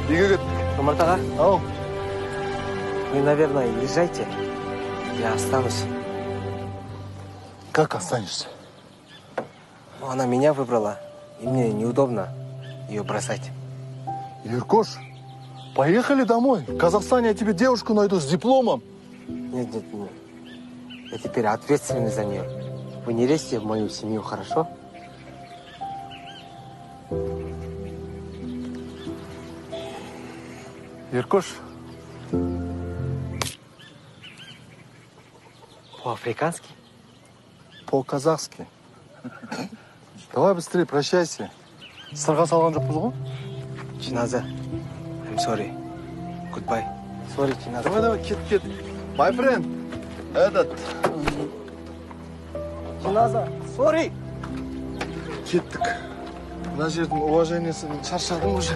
Үйге кеттік. Жомарт аға, Ау. Вы, наверное, езжайте. Я останусь. Как останешься? Ну, она меня выбрала, и мне неудобно ее бросать. Еркош, поехали домой. В Казахстане я тебе девушку найду с дипломом. Нет, нет, нет. Я теперь ответственный за нее. Вы не лезьте в мою семью, хорошо? Еркош. По-африкански? По-казахски. Давай быстрее, прощайся. Сырға салған жоқпыз ғой. Чиназа, I'm sorry. Goodbye. Sorry, Чиназа. Давай, давай, кет, кет. My friend, этот. Чиназа, sorry! Кеттік. Мына жердің уважениесін шаршадым уже.